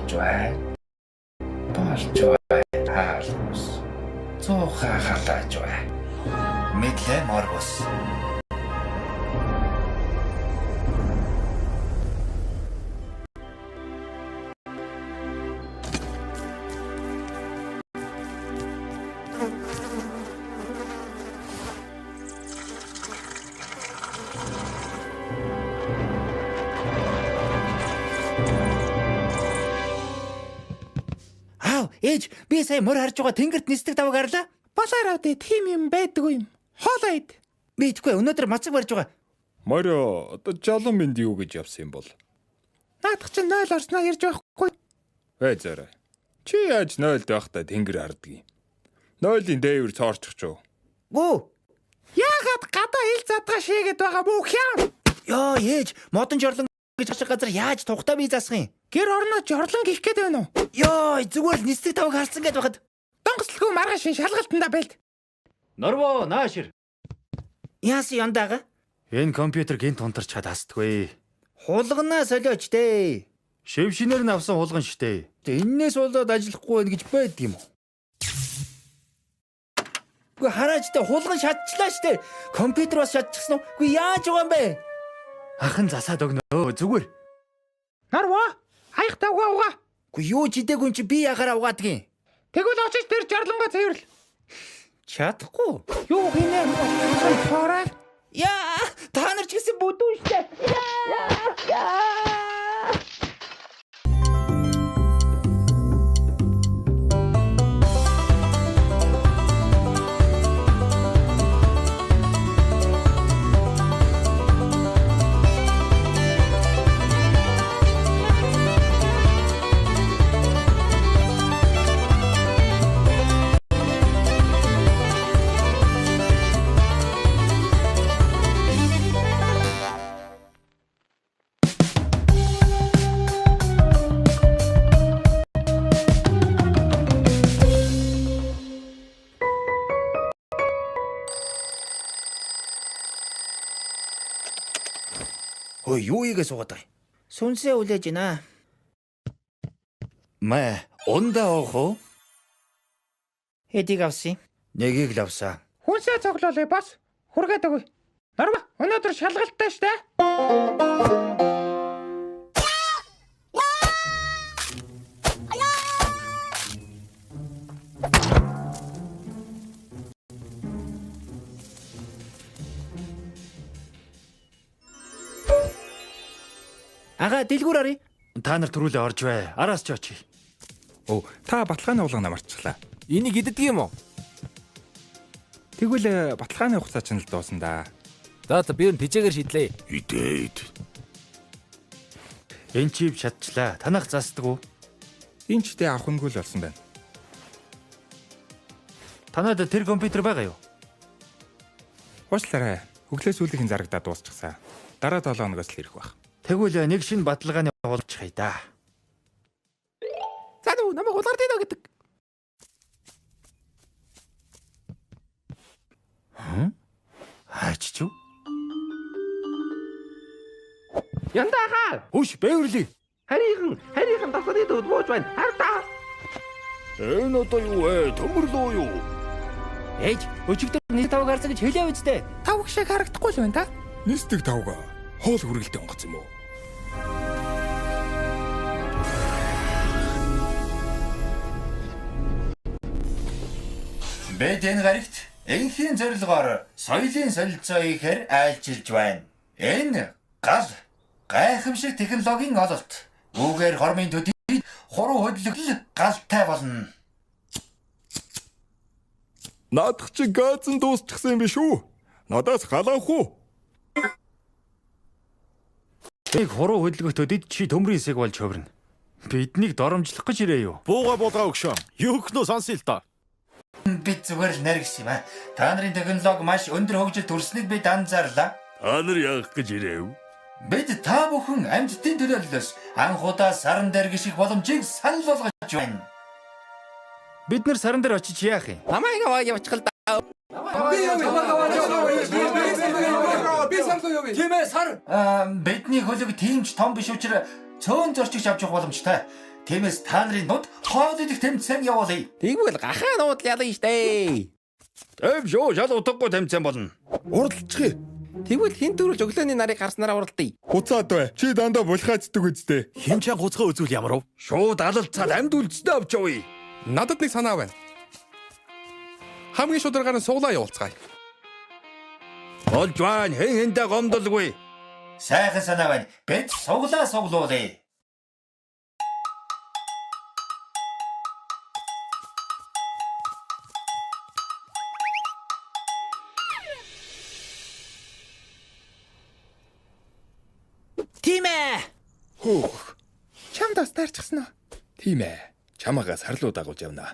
Болж байна. Болж байна. Хаалбус. Цуухаа халааж байна. Мэдлээ моргос. Аав, ээж, би сая морь харж байгаа тэнгэрт нисдэг таваг харлаа. Балаараа дээ тийм юм байдгүй юм. Хоолоо ид. Би идэхгүй өнөөдөр мацаг барьж байгаа. Морио одоо жолон мэнд юу гэж явсан юм бол? Наадах чинь 0 орсноо ирж байхгүй. Вэ зэрэг. Чи яаж 0-д байхдаа тэнгэр хардгийг? 0-ийн дээвэр цоорчих ч юу? Гүү. Яагаад гадаа ил задгаа шийгээд байгаа бүх юм? Йоо, ээж, модон жорлон гэж хашиг газар яаж тухтаа би засах юм? Гэр орноо жорлон гих гээд байна уу? Йоо, зүгээр л нисдэг таваг харсан гэд байхад. Донгослгүй маргааш шин шалгалтандаа бэлд. Норво наашир. Яасан яндаага? Энэ компьютер гинт унтарч чад хасдаггүй. Хулганаа солиоч дээ. Шившинээр нь авсан хулган штэ. Эннээс болоод ажиллахгүй байх гэж байдаг юм уу? Үгүй хараач та хулган шатчлаа штэ. Компьютер бас шатчихсан уу? Үгүй яаж байгаа юм бэ? Ах нь засаад өгнө. Зүгээр. Нарва аях тавгаа угаа. Үгүй юу ч идээгүй юм чи би яхаараа угаадгийн. Тэгвэл очиж тэр жорлонгоо цэвэрлэ. Чадахгүй. Юу гинэ? Хораа. Яа, та нар ч гэсэн бүдүүн штэ. Яа, яа. Хөөе, юу ийгээ суугаад байгаа юм? Сүнсээ үлээж байна. Мэ, ундаа уух уу? Хэдийг авсан юм? Нэгийг л авсан. Хүнсээ цоглоолээ бас. Хүргээд өгье. Нарва өнөөдөр шалгалттай штэ. Ага, дэлгүүр аръя. Та нар түрүүлээ орж бай. Араас ч очие. Өө, та баталгааны хулгана марчихлаа. Энийг иддэг юм уу? Тэгвэл баталгааны хугацаа чинь л дуусна да. За за би юу тэжээгээр шийдлээ. Идээд. Энэ чип шатчлаа. Танах засдаг уу? Энэ ч тэ авах үнгүй л болсон байна. Танад тэр компьютер байгаа юу? Уучлаарай. Өглөө сүүлийнхэн зарагдаад дуусчихсан. Дараа 7 хоногоос л ирэх байх. Тэгвэл нэг шинэ баталгааны хулгайч хай да. За нү намайг хулгаар дийнэ гэдэг. Хаач ч юу? Яндаага. Хүш бэвэрлээ. Харийнхан харийнхан дасганы төвд бууж байна. Хар та. Энэ одоо юу вэ? Төмөрлөө юу? Ээж, өчигдөр нэг таваг харсан гэж хэлээ үсттэй. Тавг шиг харагдахгүй л байна та. Нисдэг тавга хоол хүргэлтэй онгоц юм уу? Бид энэ гарагт энхийн зорилгоор соёлын солилцоо хийхээр айлчилж байна. Энэ гал гайхамшиг технологийн ололт. Үүгээр хормын төдий хуруу хөдлөгдөл галтай болно. Наадах чи газ нь дуусчихсан юм биш үү? Надаас халаах уу? Нэг хуруу хөдөлгөх төдийд чи төмрийн хэсэг болж хувирна. Биднийг доромжлох гэж ирээ юу? Бууга буулгаа өгшөө. Юу гэнэ сонсъё л доо. Бид зүгээр л наргис юм аа. Та нарын технологи маш өндөр хөгжил төрснийг бид анзаарлаа. Та нар яах гэж ирэв? Бид та бүхэн амьтдын төлөөллөөс анх удаа саран дээр гიშих боломжийг санал болгож байна. Бид нар саран дээр очиж яах юм? Намайг аваа явчих л да. Аа, бидний хөлөг тийм ч том биш учраас цөөн зорчигч авч явах боломжтой. Тиймээс та нарын дунд хоол идэх тэмцээн явуулъя. Тэгвэл гахаанууд ялна штэ. Тэв шүү, шал утгагүй тэмцээн болно. Уралдчихъя. Тэгвэл хэн төрүүлж өглөөний нарыг гарснараа уралдъя. Хуцаад бай. Чи дандаа булхаацдаг үсттэй. Хэн чанга хуцгаа үзвэл ямар вэ? Шууд алалцаад амьд үлдснээ авч явъя. Надад нэг санаа байна. Хамгийн шударгаар нь суглаа явуулцгаая. Болж байна. Хэн хэндээ гомдолгүй. Сайхан санаа байна. Бид суглаа суглуулъя. Тийм ээ. Хөөх. Чамд бас таарчихсан уу? Тийм ээ. Чамаагаа сарлуу дагуулж явна.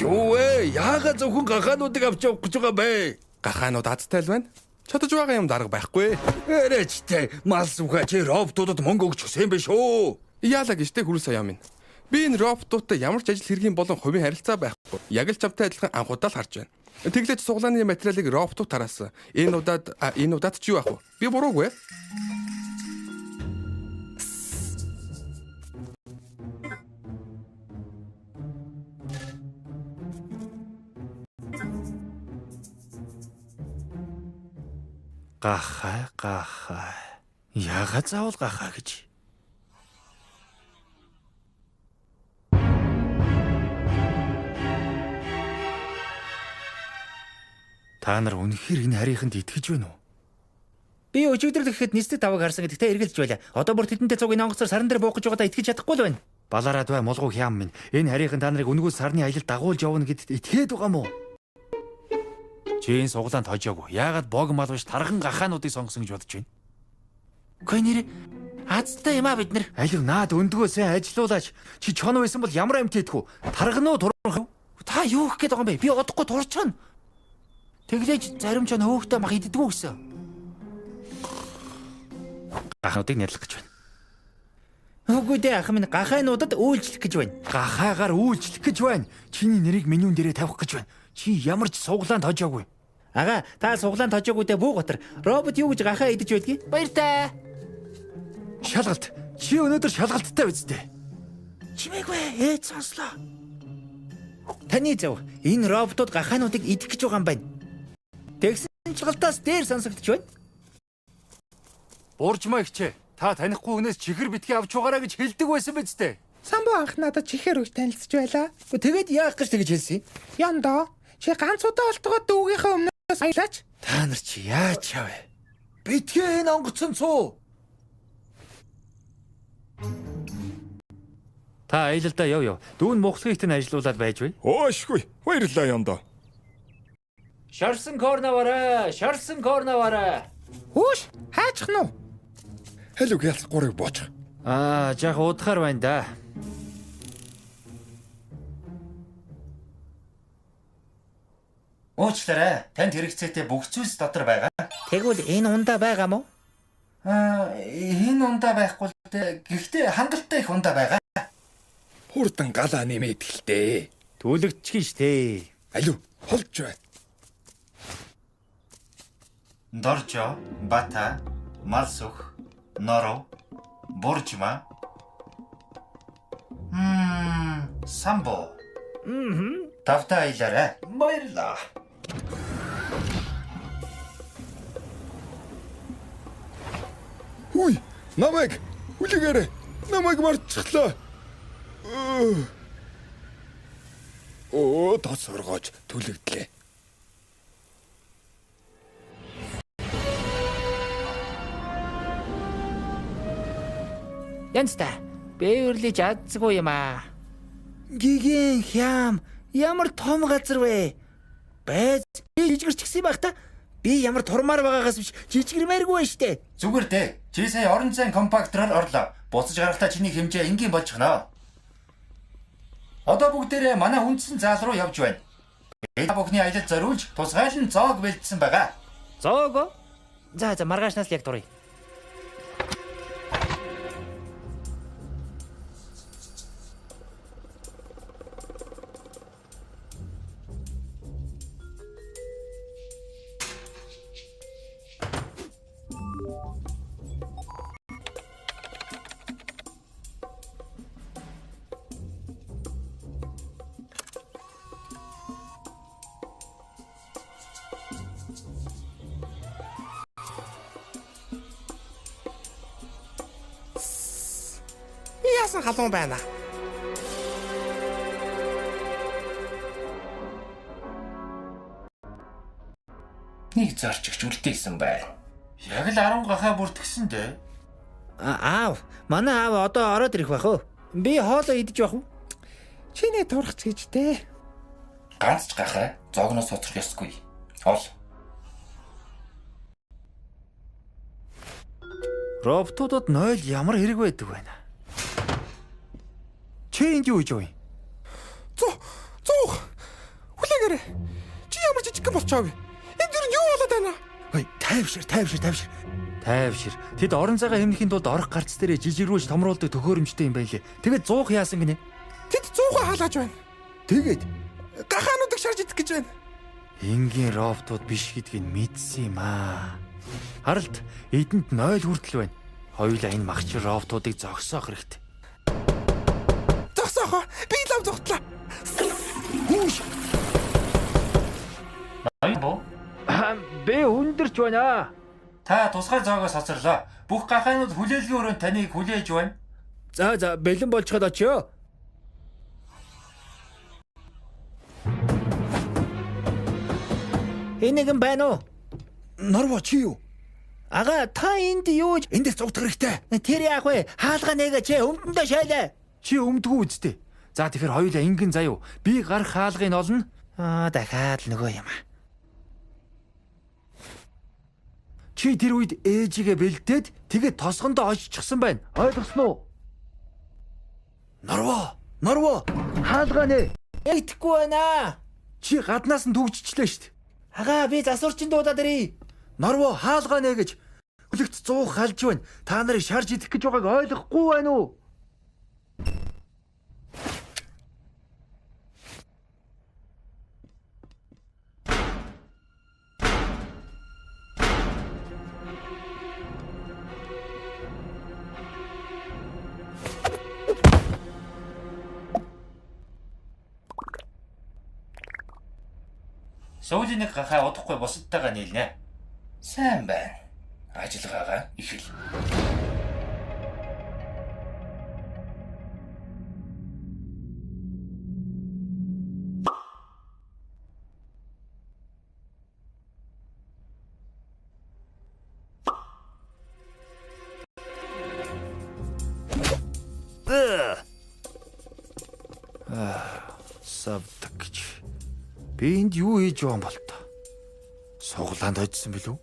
Юу вэ? Яагаад зөвхөн гахаануудыг авч явах гэж байгаа бэ? Гахаанууд азтай л байна. Чадаж байгаа юм дарга байхгүй. Арайчтай мал сүхэ чи роботуудад мөнгө өгч өгсөн юм биш үү? Яалаа гэжтэй хүрэл сая минь. Би энэ роботуудтай ямар ч ажил хэргийн болон хувийн харилцаа байхгүй. Яг л чамтай адилхан анх удаа л харж байна. Тэглэж суглааны материалыг роботууд тараасан. Энэ удаад энэ удаад ч юу ах вэ? Би буруугүй. Гахай гахай. Яагаад заавал гахаа гэж? Та нар үнэхээр энэ харийнханд итгэж байна уу? Би өчигдөр л гэхэд нисдэг тавыг харсан гэдэгтээ эргэлж байлаа. Одоо бүр тэдэнтэй цуг энэ онгоцоор саран дээр буух гэж байгаадаа итгэж чадахгүй л байна. Балаарад бай мулгуу хям минь. Энэ харийнхан та нарыг өнгөө сарны аялалд дагуулж явна гэдэгт итгээд байгаа мó? Чи энэ суглаанд хожоогүй. Яагаад бог мал биш тарган гахаануудыг сонгосон гэж бодож байна? Үгүй нэр азтай юм а бид нар. Алив наад өндгөө сайн ажилуулаач. Чи чон байсан бол ямар амьт идэх үү? Тарган уу турах уу? Та юу гэх гээд байгаа юм бэ? Би удахгүй турчна. Тэглээж зарим чон хөөхтэй мах иддэггүй гэсэн. Гахаануудыг нядлах гэж байна. Үгүй дээ ах минь гахаануудад үйлчлэх гэж байна. Гахаагаар үйлчлэх гэж байна. Чиний нэрийг менюн дээрээ тавих гэж байна. Чи ямар ч суглаанд хожоогүй. Ага та суглаанд хожоогүй дээ бүү готор. Робот юу гэж гахаа идэж байдгийг? Баяртай. Шалгалт. Чи өнөөдөр шалгалттай биз дээ. Чимээгүй ээж сонслоо. Таны зөв энэ роботууд гахаануудыг идэх гэж байгаа юм байна. Тэгсэн ч шалгалтаас дээр сонсогдож байна. Буржмаа ихчээ. Та танихгүй хүнээс чихэр битгий авч угаарай гэж хэлдэг байсан биз дээ. Самбу анх надад чихэр өгч танилцж байлаа. Тэгээд яах гэж тэгж хэлсэн юм? Яндоо чи ганц удаа олдгоод дүүгийнхээ өмнөөс аялаач. Та нар чи яаж чавэ? Битгий энэ онгоцон цуу. Та аялалдаа яв яв. Дүүн мухлагийг тань ажилуулад байж бай. Өөшгүй. Баярлалаа яндаа. Шарсан корнавараа, шарсан корнавараа. Хүүш хаачих нь уу? Халиуг ялц гурыг боочих. Аа, жах удахар байна да. Уучлаарай. Танд хэрэгцээтэй бүх зүйлс дотор байгаа. Тэгвэл энэ ундаа байгаа мó? Аа, энэ ундаа байхгүй л дээ. Гэхдээ хангалттай их ундаа байгаа. Хурдан галаа нэмээд гэлтэй. Түлэгдчихэн штэ. Алив холж бай. Доржо, Бата, Малсүх, Норов, Буржма. Самбо. Мм. Тавтай аялаарай. Баярлаа. Хүй, намайг хүлээгээрэй. Намайг мартчихлаа. Оо, тос сургууч түлэгдлээ. Янзтай. Бэверли жадсгүй юм аа. Гигэн хям ямар том газар вэ? Байз би жижигэрч гисэн байх та. Би ямар турмаар байгаагаас биш жижигэрмээргүй байна штэ. Зүгээр дээ. Чи сая орон зайн компактороор орлоо. Буцаж гарахтаа чиний хэмжээ энгийн болчихно. Одоо бүгдээрээ манай үндсэн заал руу явж байна. Бид бүхний аялал зориулж тусгайлан зоог бэлдсэн байгаа. Зоог. За за маргаашнаас л яг дуръя. Яасан халуун байна. Нэг зорчигч үлдээсэн байна. Яг л 10 гахаа бүртгэсэн дээ. Аав, манай аав одоо ороод ирэх байх уу? Би хоолоо идэж явах уу? Чиний турхц гэж дээ. Ганц ч гахаа зоогноос хоцрох ёсгүй. Ол. Роботуудад 0 ямар хэрэг байдаг вэ? Чи энд юу хийж байгаа юм? Зүү, зүүх. Хүлээгээрэй. Чи ямар жижигхэн болчоо вэ? Энд юу юу болоод байна? Ой, тайвшир, тайвшир, тайвшир. Тайвшир. Тэд орон зайгаа хэмнэхийн тулд орох гарц дээрээ жижигрүүлж томруулдаг төхөөрөмжтэй юм байлээ. Тэгээд зуух яасан гинэ? Тэд зүүхээ хаалгаж байна. Тэгээд Гахаануудыг шарж идэх гэж байна. энгийн роботууд биш гэдгийг мэдсэн юм аа. Харалт эдэнд 0 хүртэл байна. Хоёулаа энэ махчин роботуудыг зогсоох хэрэгтэй. Зогсоохоо. Би лав зогтлаа. Хүүш. Ноён буу. Би өндөрч байна. Та тусгай зоогоос хоцорлоо. Бүх гахаанууд хүлээлгийн өрөөнд таныг хүлээж байна. За за бэлэн болчиход очио. Энэ нэгэн байна уу? Норво чи юу? Ага та энд юу ж- Эндээс зугдах хэрэгтэй. Тэр яах вэ? Хаалга нэгэ чи өмдөндөө шайлаа. Чи өмдгүү үсттэй. За тэгэхээр хоёулаа ингэн заяа. Би гарах хаалгыг олно. Аа дахиад л нөгөө юм. Чи тэр үед ээжигээ бэлдээд тэгээд тосгондоо оччихсан байна. Ойлгосноо уу? Норво, Норво. Хаалгаа нэ. Эгдэхгүй байна. Чи гаднаас нь түгжчихлээ шүү дээ. Ага би засварчин дуудаад ирье. Норво хаалгаа нэ гэж хөлөгт 100 халж байна. Та нарыг шарж идэх гэж байгааг ойлгохгүй байна уу? Сүүлийн нэг гахаа удахгүй бусадтайгаа нийлнэ. Сайн байна. Ажиллагаагаа эхэл. Савдаг гэж. Би энд юу хийж байгаа юм бол та? Суглаанд очсон билүү?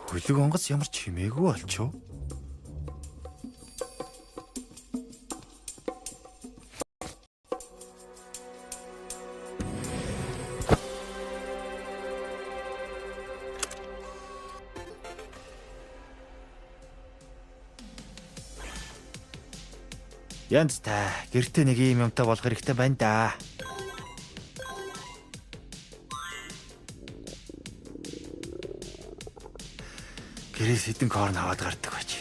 Хөлөг онгоц ямар чимээгүй болчихов? Янз та гэртээ нэг ийм юмтай болох хэрэгтэй байна да. Гэрээс хэдэн корн аваад гардаг байж.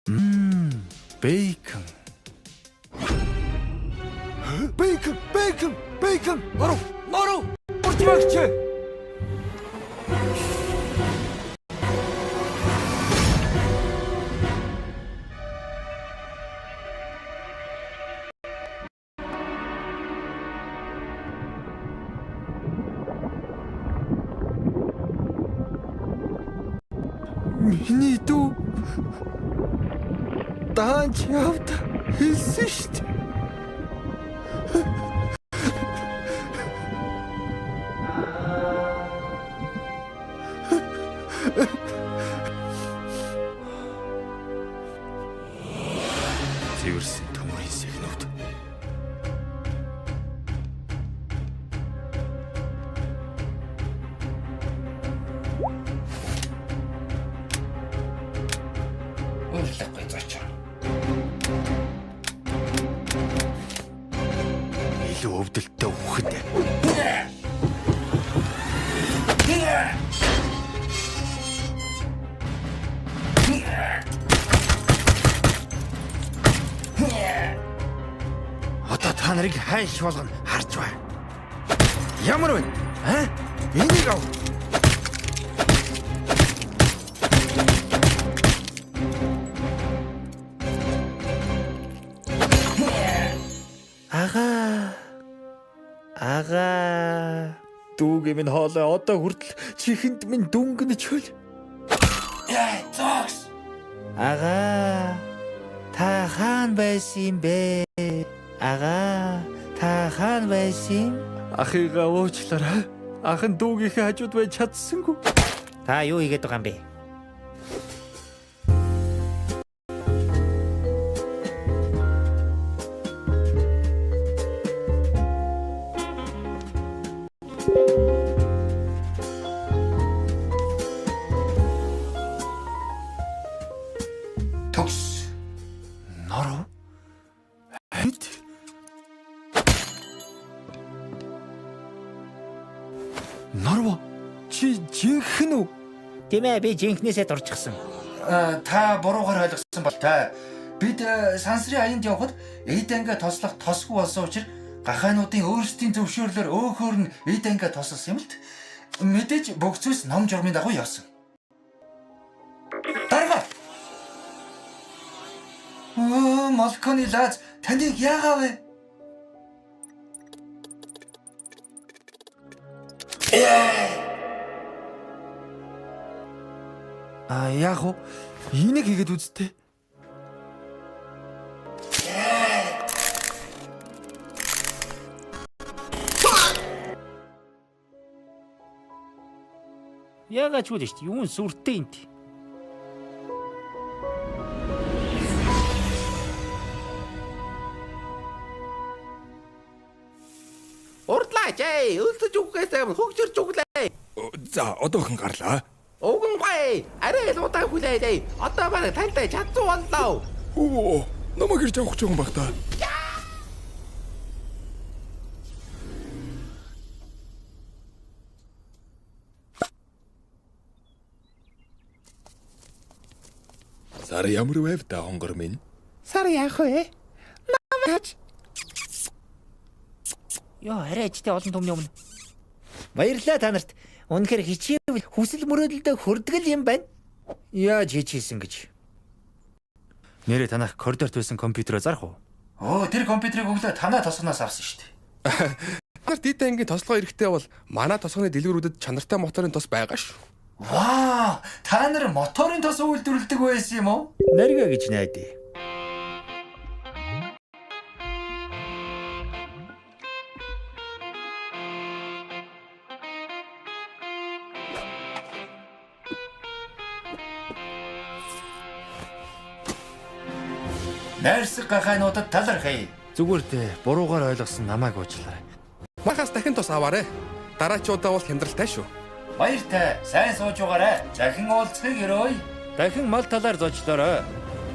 Мм, бейкон. Бейкон, бейкон, бейкон. Норво, Норво. Урчмагч. Миний дүү. Даанч явд хэлсэн шүү дээ. Цэвэрсэн төмөрийн сэгнүүд. Урилгагүй зочин. Илүү өвдөлттэй үхэд. Одоо та нарыг хайш болгоно харж бай. Ямар вэ? А? Энийг ав. Агаа. Агаа. Дүүгийн минь хоолой одоо хүртэл чихэнд минь дүнгэнэ чөл. Яа, зогс. Агаа. Та хаана байсан юм бэ? Агаа, та хаана байсан юм? Ахыгаа уучлаарай. Ах нь дүүгийнхээ хажууд байж чадсангүй. Та юу хийгээд байгаа юм бэ? Төгс. Норов. Хэт. Норов. Чи жинхэнэ үү? Тийм ээ, би жинхнээсээ дурчихсан. Та буруугаар ойлгосон бол та. Бид сансрын аянд явхад эд анга тослох тосгүй болсон учраас гахаануудын өөрсдийн зөвшөөрлөөр өөхөр нь эд анга тосолсон юм л т. Мэдээж бүх зүйлс ном журмын дагуу явсан. Дарга. Оо, Молконы лаз таныг яагаа вэ? А яах вэ? Энийг хийгээд үзтээ. Яагаад ч үл шүү дээ. Юун сүртэй энт. Урдлаач ээ, өлсөж үхээс өмнө хөгжирч өглөө. За, одоохон гарлаа. Уган гой, арай л удаан хүлээлээ. Одоо бараг тантай чадсан боллоо. Өө, намайг ирж авах гэж байгаа юм баг та. Сар ямар байв та хонгор минь? Сар яах вэ? Намаач. Йоо, арай ижтэй олон түмний өмнө. Баярлалаа та нарт. Үнэхээр хичээвэл хүсэл мөрөөдөлдөө хүрдгэл юм байна. Яаж хичээсэн гэж. Нэрээ танах коридорт байсан компьютероо зарах уу? Оо, тэр компьютерийг өглөө танаа тосгоноос авсан шүү дээ. Та нарт эд ангийн тослогоо эрэхтэй бол манай тосгоны дэлгүүрүүдэд чанартай моторын тос байгаа шүү. Вау, та нар моторын тос үйлдвэрлэдэг байсан юм уу? Нарга гэж найдаа. Найрсаг гахаануудад талархъя. Зүгээр дээ. Буруугаар ойлгосон намайг уучлаарай. Манайхаас дахин тос аваарэ. Дараачийн удаа бол хямдралтай шүү. Баяртай. Сайн сууж угаарай. Захин уулзахыг өрөөе. Дахин мал талаар зочлоорой.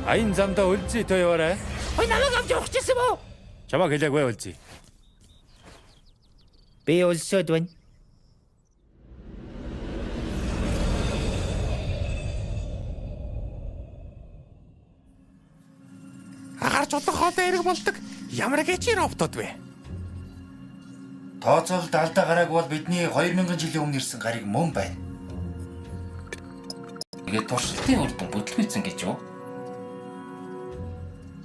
Аян замдаа өлзий тоо яваарай. Ой, намайг авч явах гэсэн юм уу? Чамааг хэлээгүй өлзий. Би өлсөөд байна. Агаар жолох хоолой эрг болдог. Ямар гэжийн роботод вэ? Тооцоололд алдаа гараагүй бол бидний 2000 жилийн өмнө ирсэн гариг мөн байна. Тэгээд туршилтын үр дүн бүтлгүйцэн гэж юу?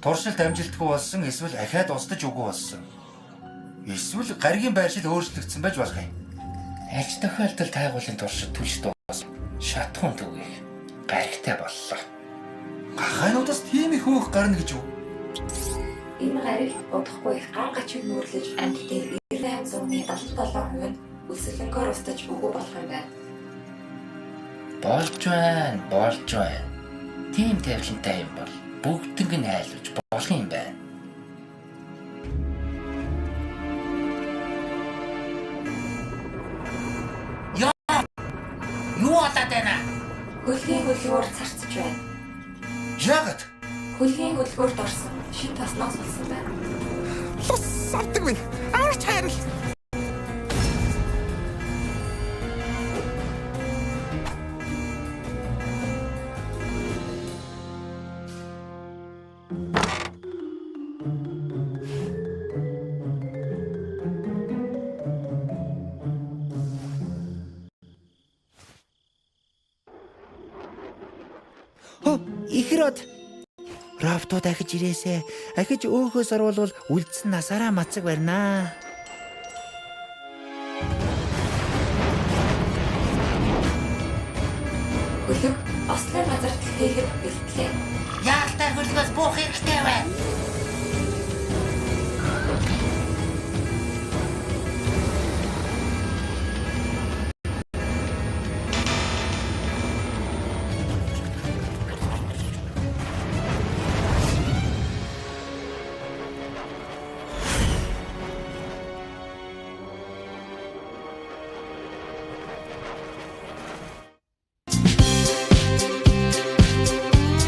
Туршилт амжилтгүй болсон эсвэл ахиад устж үгүй болсон. Эсвэл гаригийн байршил өөрчлөгдсөн байж болох юм. Аль ч тохиолдолд тайгуулын туршилт түлш дууссан. Шатхуун төвийг гаригтай боллоо. Гахаануудаас тийм их өөх гарна гэж үү? Энэ гаригт удахгүй их гар гачиг нүүрлэж амьтдын 98.77% нь өлсгөлөнгөөр устж үгүй болох юм байна. Болж байна, болж байна. Тийм тавилантай юм бол бүгднийг нь айлуулж болох юм байна. Йоо. Юу болоод байна? Хөлгийн хөлгөөр царцж байна. Яагаад? Хөлгийн хөлгөөрт орсон шин тосноос болсон байна. Лус авдаг минь. Аварч хайрл. Хөө, ихрод. Роботууд ахиж ирээсэ. Ахиж өөхөөс оруулвал үлдсэн насаараа мацаг барина. Хөлөг ослын газар тэлгээхэд бэлтлээ. Яалтай хөлгөөс буух хэрэгтэй байна.